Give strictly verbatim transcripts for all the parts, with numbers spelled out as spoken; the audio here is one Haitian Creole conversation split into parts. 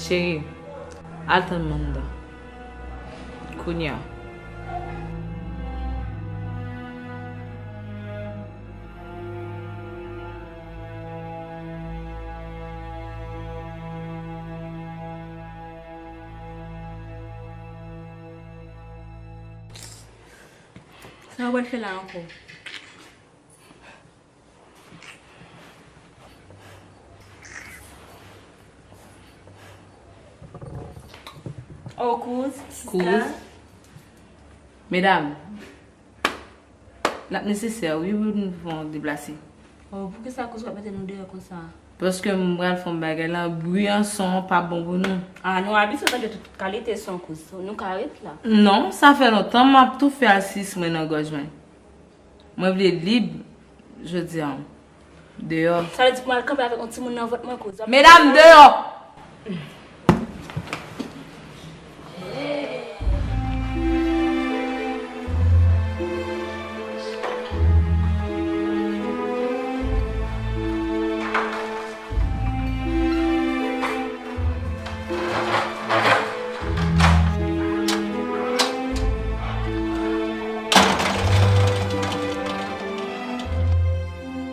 Cheri, al tann m anndan. Kounye a. Sa w pral fè la ankò? Oh, kouz, sista. Kouz. Medam, n ap nesesè, wi, pou nou fè yon deplase. Oh, poukisa kouz w ap mete nou deyò konsa? Paske m pral fè yon bagay la, bri an, son an pa bon pou nou. Ah, nou abitye tande tout kalite son, kouz. Nou ka ret la. Non, sa fè lontan m ap toufe a sis mwen nan gòj mwen. Mwen vle lib jodi a. Deyò. Sa vle di pou m al kanpe avèk yon timoun nan vant mwen, kouz? Medam, deyò!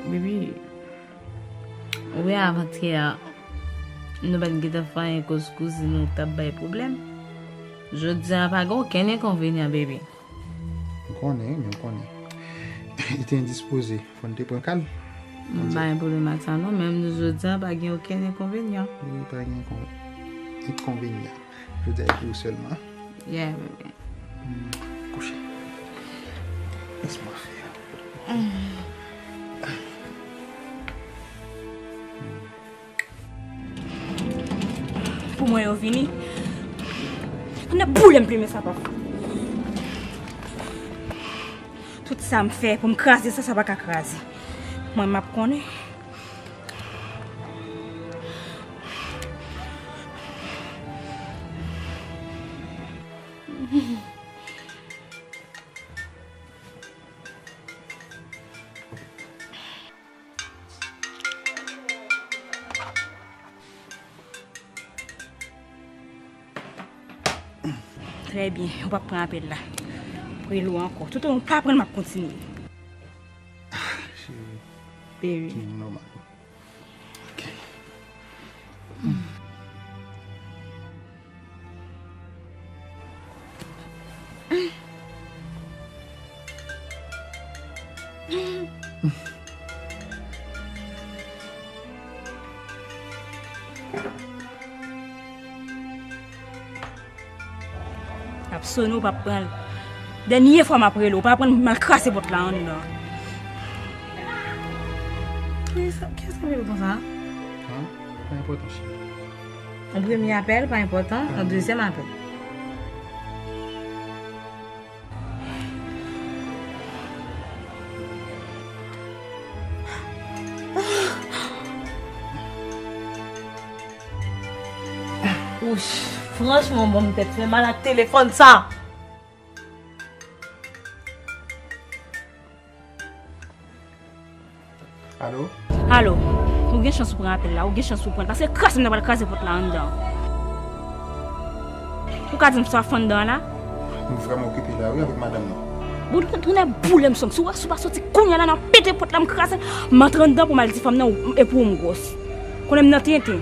Baby, wi, avantyè a, nou pa t gentan fè anyen koz kouzin ou t ap bay pwoblèm. Jodi a pa gen okenn enkonvenyan, baby. M konnen, wi, men m konnen. Li te endispoze. Fò n te pran ka l. M pa gen pwoblèm ak sa non, men m di jodi a pa gen okenn enkonvenyan. Wi, pa gen enkon-, enkonvenyan. Jodi a e pou ou sèlman. Yeah, baby. Hmm, kouche. Laisse-moi faire. Pou mwen yo vini. Ann ap boule m plimen sa pa. Tout sa m fè pou m kraze sa, sa pa ka kraze. Mwen m ap konnen. Trè byen, ou p ap pran apèl la. Prelo ankò. Toutotan ou pa pran l, m ap kontinye. Cheri. Baby. Cheri, nòmal. Ok. L ap sonnen, ou p ap pran l. Dènye fwa m ap rele w, ou pa pran l, m al kraze pòt la anndan. Kiyès ki rele w konsa? An? Pa enpòtan, cheri. Yon premye apèl pa enpòtan, yon dezyèm apèl. Wouch, franchman, bon, m tèt fè mal ak telefòn sa. Alo? Alo, ou gen chans ou pran apèl la, ou gen chans ou pran l, paske kraze m nan pral kraze pòt la anndan. Ou ka di m sa w ap fè anndan an la? M vrèman okipe la, wi, avèk madanm nan. Bon, tounen boule m song. Si w, si w pa soti kounye a la, nan pete pòt la, m kraze, m antre anndan pou m al di fanm nan, ou, e pou ou m gwòs. Konnen m nan tenten.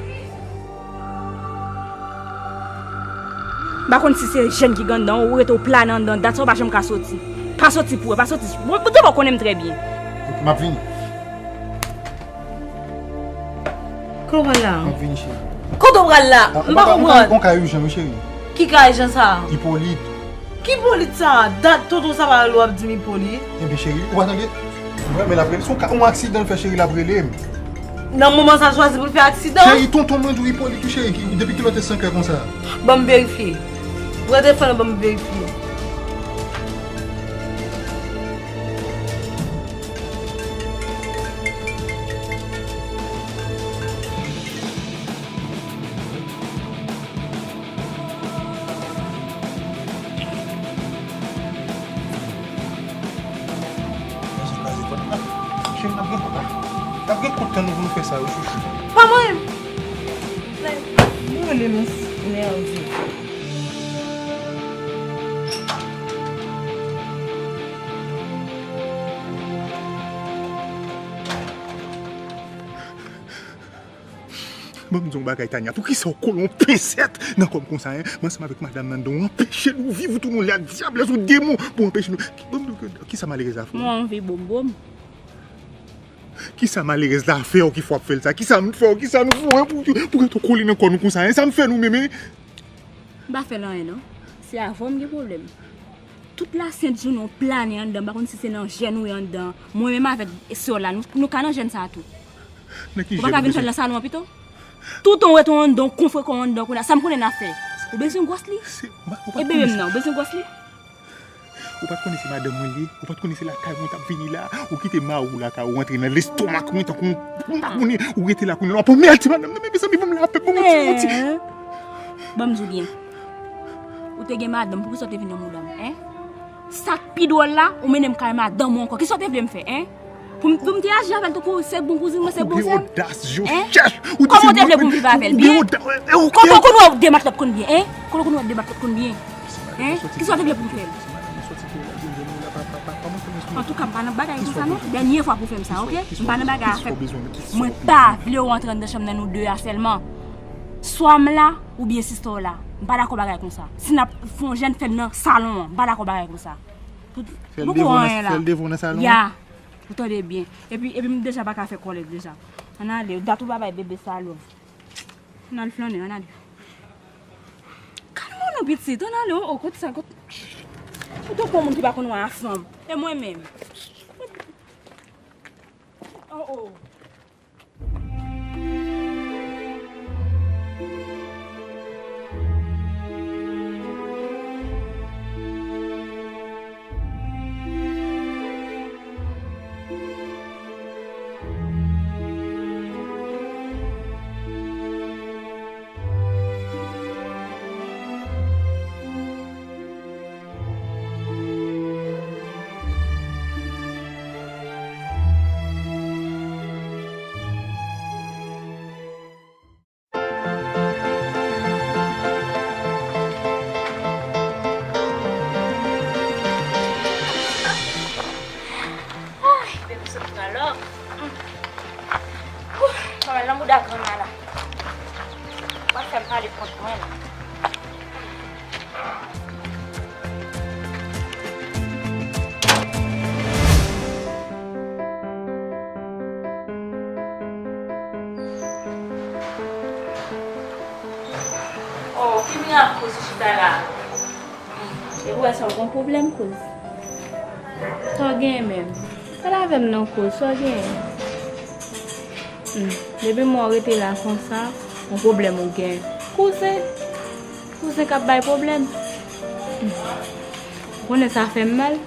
M pa konn si se jèn ki gen anndan, ou rete w plane anndan, dat sa w pa janm ka soti. Pa soti pou wè, pa soti. Bon, bon, bon, konnen m trè byen. Epi m ap vini. Kote w pral la? M ap vini, cheri. Kote w pral la? M pa konprann. On ka ijan, wi, cheri. Ki ka ijan sa? Ipolit. Ki Ipolit sa? Dat tonton sa pa rele w ap di m Ipolit. Ebyen, cheri, ou pa tande? Mwen, men l ap rele. Se yon ka, yon aksidan l fè, cheri, l ap rele m. Nan moman sa l chwazi pou l fè aksidan? Cheri, tonton mwen di w Ipolit, wi, cheri, ki, depi kilè w te san kè konsa? Ban m verifye. Pran telefòn nan, ban m verifye. Cheri, n ap gen kout, n ap gen kout tan nou pou nou fè sa, wi, chouchou. Pa mwen! Mwen rele nou. Mèdi. Ban m di w yon bagay, Tania. Poukisa w kole yon pensèt nan kò m konsa, en? M ansanm avèk madanm nan anndan, w anpeche nou viv, ou tounen yon ladyablès, yon demon pou anpeche nou. Ban m di w, kisa malerèz la fè w? Mwen anvi bonbon. Kisa malerèz la fè w ki fè w ap fè l sa? Kisa nou fè w? Kisa nou fè w, en, pou, pou gentan kole nan kò nou konsa, en? Sa nou fè nou menm, en? M pa fè l anyen, non. Se avè w m gen pwoblèm. Tout lasent jounen w plane anndan, m pa konn si se nan jèn ou ye anndan. Mwen menm avèk sè w la, nou, nou ka nan jèn sa a tou. Nan ki jèn ou bezwen? Ou pa ka vin fè l nan salon an pito? Toutan w ret w anndan, w konfwe kò w anndan kounye a. Sa m konnen n ap fè. Ou bezwen gwòs li? E bebe m nan, ou bezwen gwòs li? Ou pa t konnen se madanm mwen li ye? Ou pa t konnen se lakay mwen t ap vini la? Ou kite mari w lakay ou, ou antre nan lestomak mwen tankou yon, m pa konnen, ou rete la kounye a, w ap anmède madanm nan, men mezanmi, ban m lapè, ban m yon ti, yon ti. Ban m di w byen. Ou te gen madanm, poukisa w te vin nan mouda m, en? Sa k pi dwòl la, ou mennen m kay madanm ou ankò. Kisa w te vle m fè, en? Pou m, pou m te aji avè l tankou se bon kouzin mwen, se bon sè m? Ou gen odas, je chèch. Kòman w te vle pou m viv avè l byen? Kote w konn wè w demat lòt konn byen, en? Kote w konn wè w demat lòt konn byen? En? Kisa w te vle pou m fè? Antouka, m pa nan bagay konsa non. Dènye fwa pou w fè m sa, oke? M pa nan bagay avèk. Mwen pa vle w antre anndan chanm nan nou de a sèlman. Swa m la, oubyen sista w la. M pa dakò bagay konsa. Si n ap fè yon jèn, fè l nan salon an. M pa dakò bagay konsa. Pou, pou anyen la. Fè l devan w nan salon an? Ya. Ou tande byen. Epi, epi m deja pa ka fè kòlèt deja. Ann ale, dat ou pa bay bebe salon. Ann al flannen, ann ale. Kalme w non pitit, ann ale, o, o, kot sa, kot. Ou tankou yon moun ki pa konn wè a fanm. E mwen menm. O, o. Ay, bebe sot pran lòk. Ou pa wè nan mouda granma la. W ap fè m pale kont mwen la. Oh, ki mirak kouz ou chita la? Epi w wè sa w gon pwoblèm kouz. Sa w genyen menm? Pale avè m non kouz, sa w genyen? Hmm. Depi m wè w rete la konsa, yon pwoblèm ou genyen. Kouzen! Kouzen k ap bay pwoblèm. Hmm. Ou konnen sa fè m mal?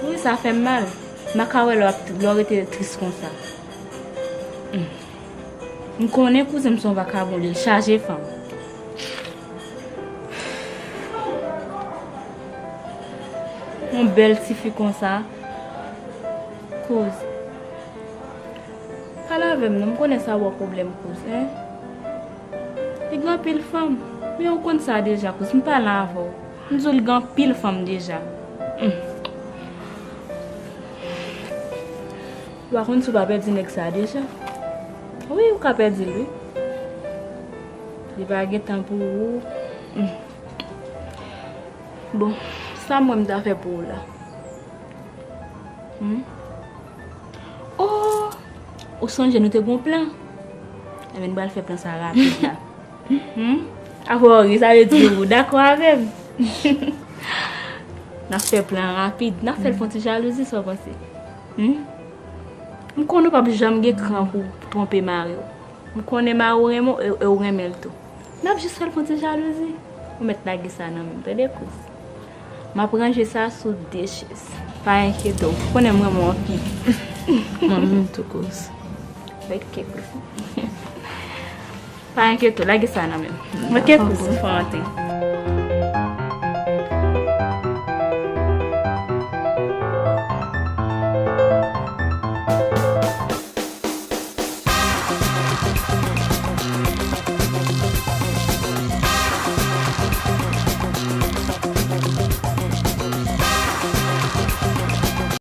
Wi, sa fè m mal. M pa ka wè lè w ap, lè w rete tris konsa. Hmm. M konnen kouzen m se yon vakabon, li chaje fanm. Yon bèl tifi konsa. Kouz. Pale avè m non, m konnen sa ba w pwoblèm kouz, en. Li gen anpil fanm. Men ou konn sa deja, kouz. M pale avè w. M di w li gen anpil fanm deja. Hmm. Ou pa konn si w pa pèdi nèg sa deja? Wi, ou ka pèdi l, wi. Li pa gen tan pou ou. Hmm. Bon, sa m wè m ta fè pou ou la. Hmm? Oh! Ou sonje nou te gon plan? Enben, nou pral fè plan sa rapid la. Hmm? Apre w ri, sa vle di ou dakò avè m. N ap fè plan rapid. N ap fè l fè yon ti jalouzi, sa w panse? Hmm? M konnen w p ap janm gen kran pou w twonpe mari w. M konnen mari w renmen w e, e w renmen l tou. N ap jis fè l fè yon ti jalouzi. Ou mèt lage sa nan men m, tande, kouz? M ap ranje sa sou de chèz. Pa enkyete w. Ou konnen m renmen w anpil. Mwen menm tou, kouz. Ok, kouz. Pa enkyete w, lage sa nan men m. Ok, kouz. Fè w antre.